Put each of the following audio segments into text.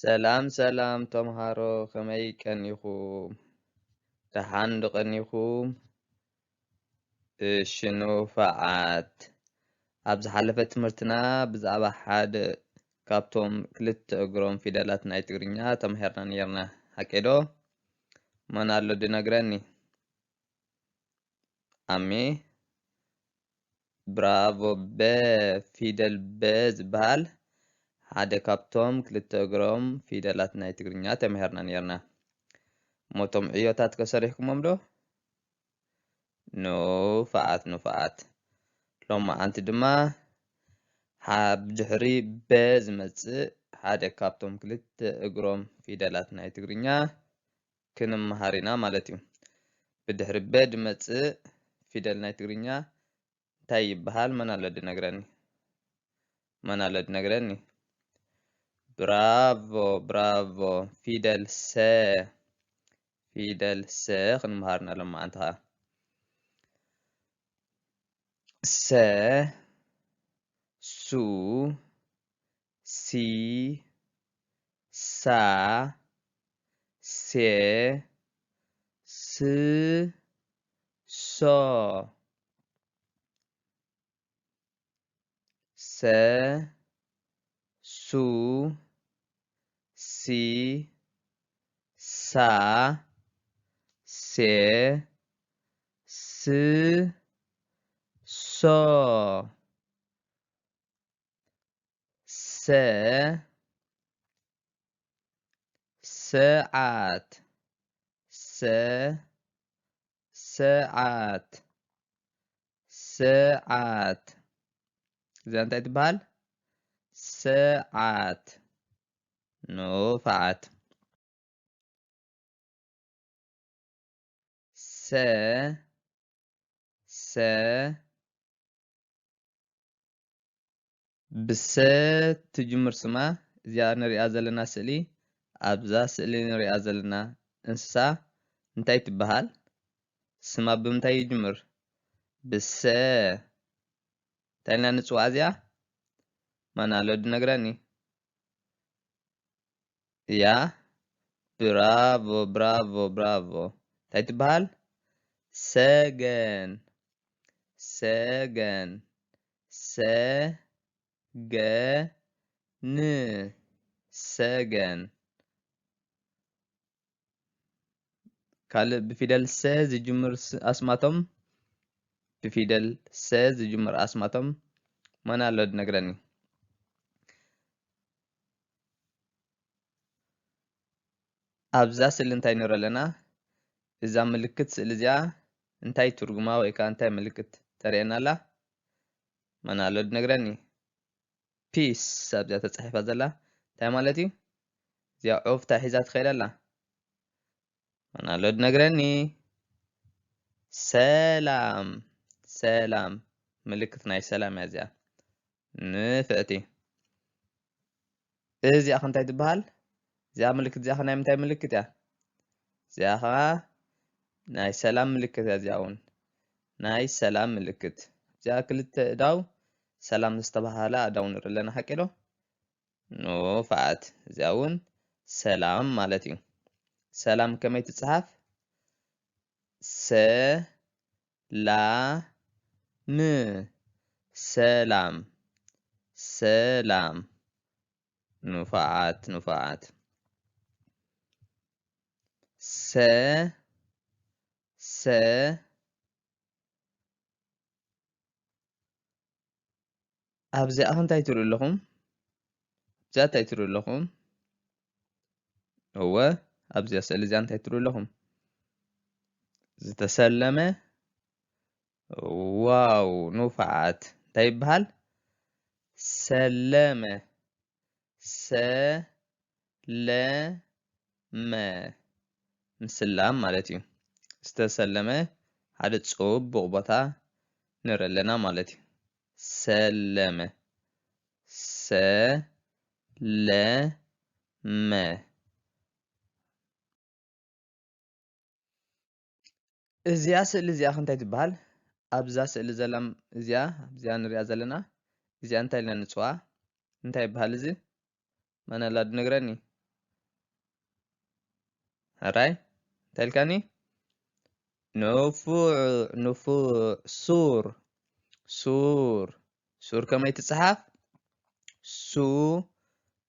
ሰላም ሰላም ተምሃሮ፣ ከመይ ቀኒኹም? ደሓን ዶ ቀኒኹም? እሺ ንፉዓት፣ ኣብ ዝሓለፈ ትምህርትና ብዛዕባ ሓደ ካብቶም ክልተ እግሮም ፊደላት ናይ ትግርኛ ተማሂርና ነይርና፣ ሓቀይ ዶ? መን ኣሎ ድነግረኒ? ኣሜ። ብራቮ። በ፣ ፊደል በ ዝበሃል ሓደ ካብቶም ክልተ እግሮም ፊደላት ናይ ትግርኛ ተማሂርና ነይርና። እሞ እቶም ዕዮታት ከ ሰሪሕኩሞም ዶ? ንፉዓት ንፉዓት። ሎማዓንቲ ድማ ኣብ ድሕሪ በ ዝመጽእ ሓደ ካብቶም ክልተ እግሮም ፊደላት ናይ ትግርኛ ክንመሃር ኢና ማለት እዩ። ብድሕሪ በ ድመጽእ ፊደል ናይ ትግርኛ እንታይ ይበሃል? መን ኣሎ ድነግረኒ? መን ኣሎ ድነግረኒ? ብራቮ ብራቮ። ፊደል ሰ፣ ፊደል ሰ ክንመሃር ኢና ሎማዓንቲ ኸዓ። ሰ፣ ሱ፣ ሲ፣ ሳ፣ ሴ፣ ስ፣ ሶ። ሰ፣ ሱ፣ ሲ፣ ሳ፣ ሴ፣ ስ፣ ሶ። ሰ፣ ሰዓት። ሰ፣ ሰዓት። ሰዓት። እዚኣ እንታይ ትበሃል? ሰዓት። ንፉዓት። ሰ፣ ሰ፣ ብሰ ትጅምር ስማ። እዚኣ ንሪኣ ዘለና ስእሊ፣ ኣብዛ ስእሊ ንሪኣ ዘለና እንስሳ እንታይ ትበሃል? ስማ ብምንታይ ይጅምር? ብሰ። እንታይ ኢልና ንጽውዓ እዚኣ? መን ኣሎ ድነግረኒ? እያ። ብራቮ ብራቮ ብራቮ። እንታይ ትበሃል? ሰገን። ሰገን። ሰ፣ ገ፣ ን። ሰገን። ካልእ ብፊደል ሰ ዝጅምር ስ-፣ ኣስማቶም፣ ብፊደል ሰ ዝጅምር ኣስማቶም መን ኣሎ ድነግረኒ? ኣብዛ ስእሊ እንታይ ንርኢ ኣለና? እዛ ምልክት ስእሊ እዚኣ እንታይ ትርጉማ ወይ ከኣ እንታይ ምልክት ተርእየና ኣላ? መን ኣሎ ድነግረኒ? ፒስ ኣብዚኣ ተጻሒፋ ዘላ እንታይ ማለት እዩ? እዚኣ ዑፍ እንታይ ሒዛ ትኸይድ ኣላ? መን ኣሎ ድነግረኒ? ሰላም፣ ሰላም። ምልክት ናይ ሰላም እያ እዚኣ። ንፍዕቲ። እዚኣ ኸ እንታይ ትበሃል? እዚኣ ምልክት እዚኣ ኸ ናይ ምንታይ ምልክት እያ? እዚኣ ኸዓ ናይ ሰላም ምልክት እያ። እዚኣ እውን ናይ ሰላም ምልክት። እዚኣ ክልተ እዳው ሰላም ዝተባህላ ኣእዳው ንርኢ ኣለና፣ ሓቂ ዶ? ንፉዓት። እዚኣ እውን ሰላም ማለት እዩ። ሰላም ከመይ ትጽሓፍ? ሰ፣ ላ፣ ም። ሰላም፣ ሰላም። ንፉዓት፣ ንፉዓት። ሰ፣ ሰ፣ ኣብዚኣ ኸ እንታይ ትርእዩ ኣለኹም? ኣብዚኣ እንታይ ትርእዩ ኣለኹም? እወ፣ ኣብዚኣ ስእሊ እዚኣ እንታይ ትርእዩ ኣለኹም? ዝተሰለመ። ዋው፣ ንፉዓት። እንታይ ይበሃል? ሰለመ። ሰ፣ ለ፣ መ። ምስላም ማለት እዩ። ዝተሰለመ ሓደ ጽቡቕ ቦታ ንርኢ ኣለና ማለት እዩ። ሰለመ። ሰ፣ ለ፣ መ። እዚኣ ስእሊ እዚኣ ከ እንታይ ትበሃል? ኣብዛ ስእሊ ዘላ ም-፣ እዚኣ፣ ኣብዚኣ ንሪኣ ዘለና፣ እዚኣ እንታይ ኢልና ንጽውዓ? እንታይ ይበሃል እዚ? መን ኣላ ድነግረኒ? ኣራይ እንታይ ኢልካኒ? ንፉዕ ንፉዕ። ሱር ሱር ሱር ከመይ ትጽሓፍ? ሱ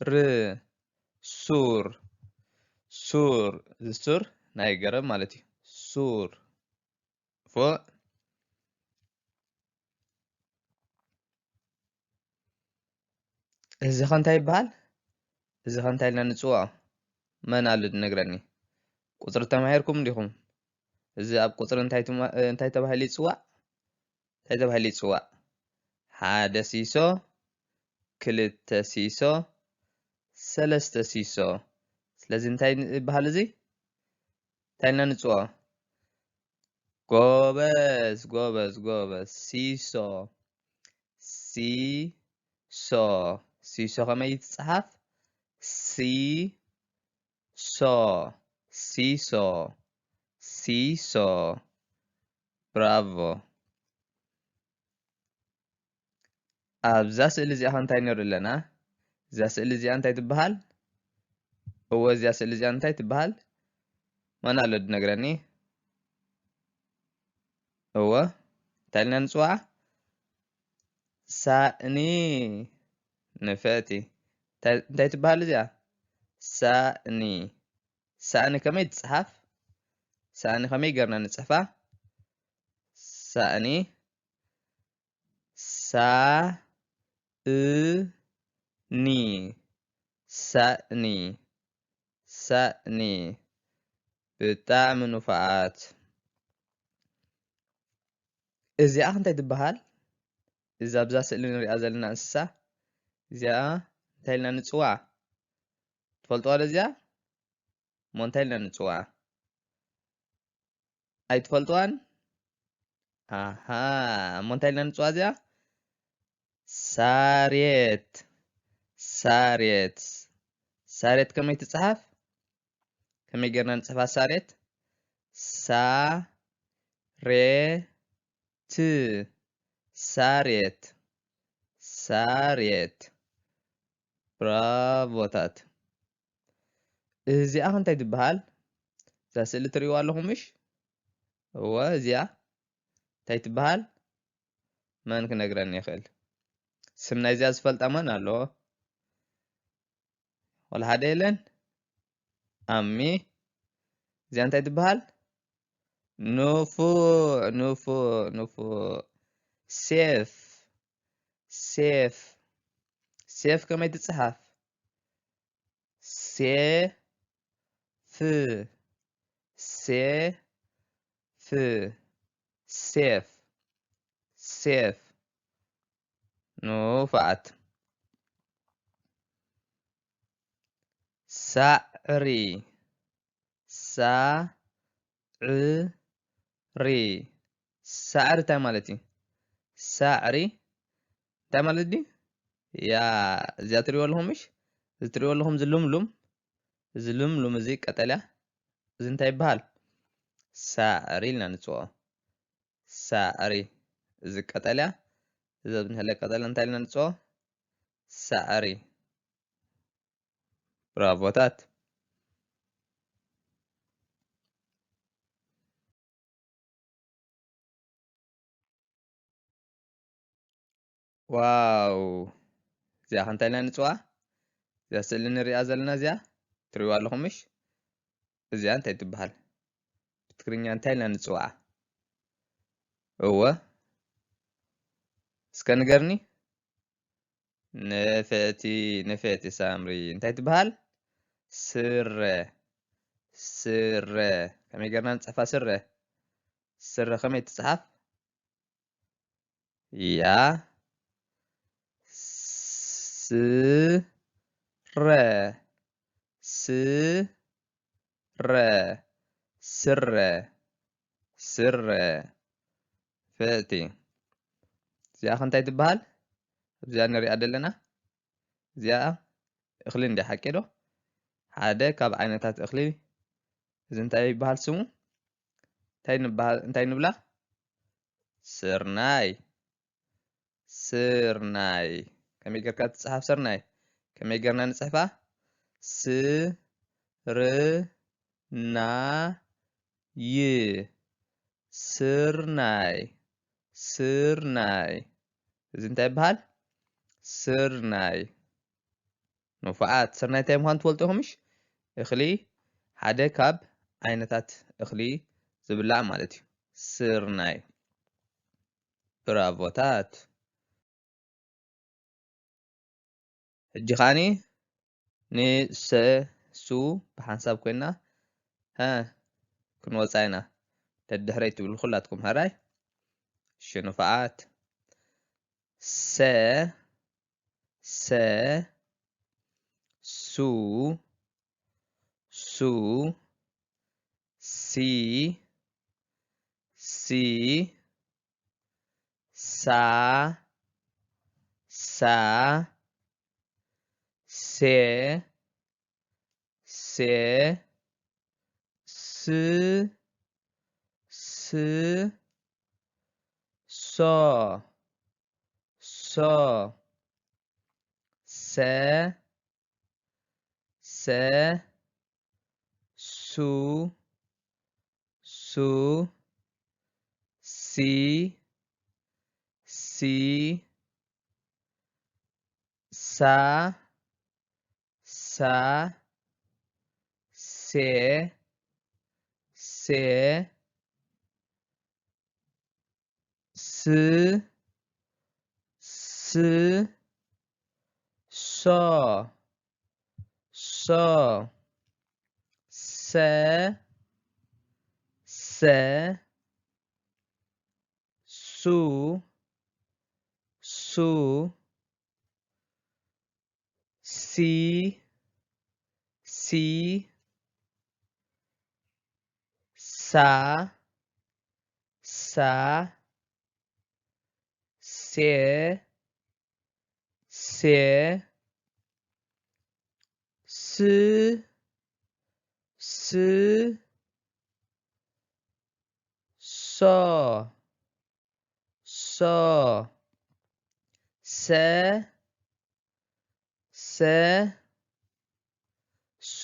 ር ሱር ሱር እዚ ሱር ናይ ገረብ ማለት እዩ። ሱር ፎእ። እዚ ኸ እንታይ ይበሃል? እዚ ኸ እንታይ ኢልና ንጽውዖ? መን ኣሎ ዝነግረኒ? ቁጽሪ ተማሂርኩም እንዲኹም? እዚ ኣብ ቁጽሪ እንታይ ትማ- እንታይ ተባሂሉ ይጽዋዕ? እንታይ ተባሂሉ ይጽዋዕ? ሓደ ሲሶ፣ ክልተ ሲሶ፣ ሰለስተ ሲሶ። ስለዚ እንታይ ይበሃል እዚ? እንታይ ኢልና ንጽውዖ? ጎበዝ ጎበዝ ጎበዝ። ሲሶ ሲሶ ሲሶ ከመይ ትጽሓፍ? ሲ ሶ ሲሶ ሲሶ። ብራቮ። ኣብዛ ስእሊ እዚኣ ከ እንታይ ንርኢ ኣለና? እዛ ስእሊ እዚኣ እንታይ ትበሃል? እወ እዚኣ ስእሊ እዚኣ እንታይ ትበሃል? መን ኣሎ ዝነግረኒ? እወ እንታይ ኢልና ንፅውዓ? ሳእኒ። ንፍዕቲ። እንታይ እንታይ ትበሃል እዚኣ? ሳእኒ። ሳእኒ ከመይ ትፅሓፍ? ሳእኒ ከመይ ጌርና ንፅሕፋ? ሳእኒ ሳእኒ ሳእኒ ሳእኒ። ብጣዕሚ ንፉዓት። እዚኣ ከ እንታይ ትበሃል? እዛ ኣብዛ ስእሊ ንሪኣ ዘለና እንስሳ እዚኣ እንታይ ኢልና ንፅውዓ? ትፈልጥዋ ዶ እዚኣ? እሞ እንታይ ኢልና ንፅውዓ? ኣይትፈልጥዋን? ኣሃ፣ እሞ እንታይ ኢልና ንፅውዓ እዚኣ? ሳሬት። ሳሬት። ሳሬት ከመይ ትፅሓፍ? ከመይ ጌርና ንፅሕፋ ሳሬት? ሳ ሬ ት። ሳሬት። ሳሬት። ብራቮታት። እዚኣ ከ እንታይ ትበሃል? እዛ ስእሊ ትርእይዋ ኣለኹም ምሽ? እወ፣ እዚኣ እንታይ ትበሃል? መን ክነግረኒ ይኽእል? ስም ናይዚኣ ዝፈልጣ መን ኣሎ? ወላ ሓደ የለን? ኣሚ። እዚኣ እንታይ ትበሃል? ንፉዕ፣ ንፉዕ፣ ንፉዕ። ሴፍ፣ ሴፍ። ሴፍ ከመይ ትጽሓፍ? ሴፍ፣ ሴፍ፣ ሴፍ፣ ሴፍ። ንፉዓት። ሳዕሪ፣ ሳዕሪ። ሳዕሪ እንታይ ማለት እዩ? ሳዕሪ እንታይ ማለት ድዩ? ያ፣ እዚኣ ትሪእዎ ኣለኹም ምሽ? እዚ ትሪእዎ ኣለኹም እዚ ልምሉም፣ እዚ ልምሉም እዚ ቀጠልያ፣ እዚ እንታይ ይበሃል? ሳዕሪ ኢልና ንፅውዖ። ሳዕሪ። እዚ ቀጠልያ፣ እዚ ኣብ ዝንህለ ቀጠልያ እንታይ ኢልና ንፅውዖ? ሳዕሪ። ብራቮታት። ዋው! እዚኣ ከ እንታይ ኢልና ንፅውዓ? እዚኣ ስእሊ ንሪኣ ዘለና እዚኣ ትሪእዋ ኣለኹም ምሽ? እዚኣ እንታይ ትበሃል? ብትግርኛ እንታይ ኢልና ንፅውዓ? እወ። እስከ ንገርኒ። ንፍዕቲ፣ ንፍዕቲ ሳምሪ። እንታይ ትበሃል? ስረ። ስረ። ከመይ ጌርና ንፅሕፋ ስረ? ስረ ከመይ ትፅሓፍ? ያ። ስረ። ስረ። ስረ። ስረ። ፍዕቲ። እዚኣ ከ እንታይ ትበሃል? ኣብዚኣ ንሪኣ ዘለና። እዚኣ እኽሊ እንድያ፣ ሓቂ ዶ? ሓደ ካብ ዓይነታት እኽሊ። እዚ እንታይ ይበሃል ስሙ? እንታይ ንበሃል፣ እንታይ ንብላ? ስርናይ። ስርናይ። ከመይ ጌርካ ትጽሓፍ ስርናይ? ከመይ ጌርና ንጽሕፋ? ስ ር ና ይ ስርናይ ስርናይ። እዚ እንታይ ይበሃል? ስርናይ። ንፉዓት፣ ስርናይ እንታይ ምዃኑ ትፈልጡ ኢኹም ምሽ? እኽሊ፣ ሓደ ካብ ዓይነታት እኽሊ ዝብላዕ ማለት እዩ። ስርናይ። ብራቮታት። ሕጂ ኸዓኒ ንሰ ሱ ብሓንሳብ ኮይና ሀ ክንወፃ ኢና። ደድሕረይ ትብሉ ኩላትኩም ሀራይ። እሺ ንፉዓት። ሰ ሰ ሱ ሱ ሲ ሲ ሳ ሳ ሴ ሴ ስ ስ ሶ ሶ ሰ ሰ ሱ ሱ ሲ ሲ ሳ ሳ ሴ ሴ ስ ስ ሶ ሶ ሰ ሰ ሱ ሱ ሲ ሲ ሳ ሳ ሴ ሴ ስ ስ ሶ ሶ ሰ ሰ ሱ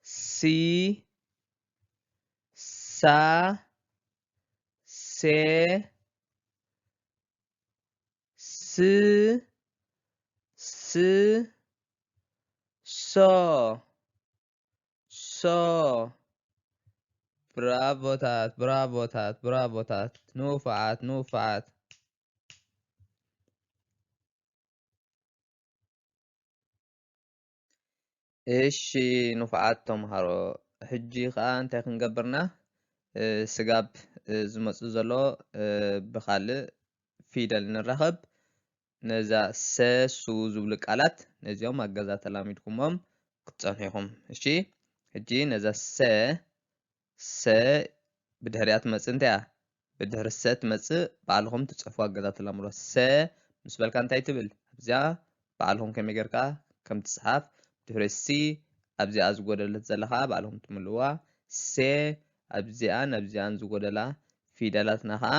ሲ ሳ ሴ ስ ስ ሶ ሶ ብራቮታት ብራቮታት ብራቮታት ንፉዓት ንፉዓት። እሺ ንፉዓት ተምሃሮ፣ ሕጂ ኸዓ እንታይ ክንገብርና? ስጋብ ዝመፁ ዘሎ ብኻልእ ፊደል ንራኸብ። ነዛ ሰ ሱ ዝብሉ ቃላት ነዚኦም ኣገዛ ተላሚድኩሞም ክትፀንሑ ኢኹም። እሺ ሕጂ ነዛ ሰ ሰ ብድሕሪኣ ትመፅእ እንታይ እያ? ብድሕሪ ሰ ትመፅእ ባዕልኹም ትፅሕፉ ኣገዛ ተላምዶ። ሰ ምስ በልካ እንታይ ትብል? ኣብዚኣ ባዕልኹም ከመይ ጌርካ ከም ትፅሓፍ ድሕሪ ሲ ኣብዚኣ ዝጎደለት ዘላ ከዓ ባዕልኹም ትምልእዋ። ሴ ኣብዚኣን ኣብዚኣን ዝጎደላ ፊደላትና ከዓ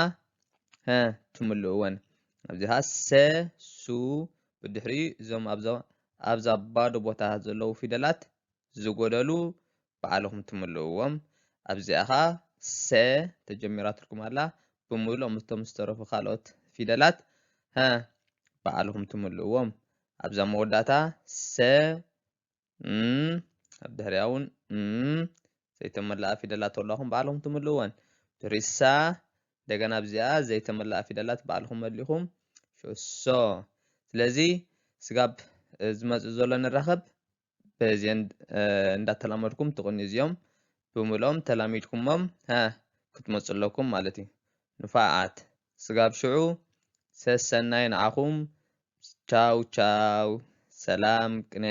ሀ ትምልእወን። ኣብዚኣ ሰ ሱ ብድሕሪ እዞም ኣብዛ ኣብዛ ባዶ ቦታ ዘለዉ ፊደላት ዝጎደሉ ባዕልኹም ትምልእዎም። ኣብዚኣ ኸዓ ሰ ተጀሚራትልኩም ኣላ። ብምሉኦም እቶም ዝተረፉ ካልኦት ፊደላት ሀ ባዕልኹም ትምልእዎም። ኣብዛ መወዳእታ ሰ ም ኣብ ድሕሪኣ እውን ም ዘይተመልኣ ፊደላት ተላኹም ባዕልኹም ትምልእወን። ድሪሳ እንደገና ኣብዚኣ ዘይተመልኣ ፊደላት ባዕልኹም መሊኹም ሶ። ስለዚ ስጋብ ዝመፅእ ዘሎ ንራኸብ። በዚአን እንዳተላመድኩም ትቕንዩ እዚኦም ብምልኦም ተላሚድኩሞም ሀ ክትመፁ ኣለኩም ማለት እዩ። ንፋዓት ስጋብ ሽዑ ሰሰናይ ንዓኹም። ቻው ቻው። ሰላም ቅነ።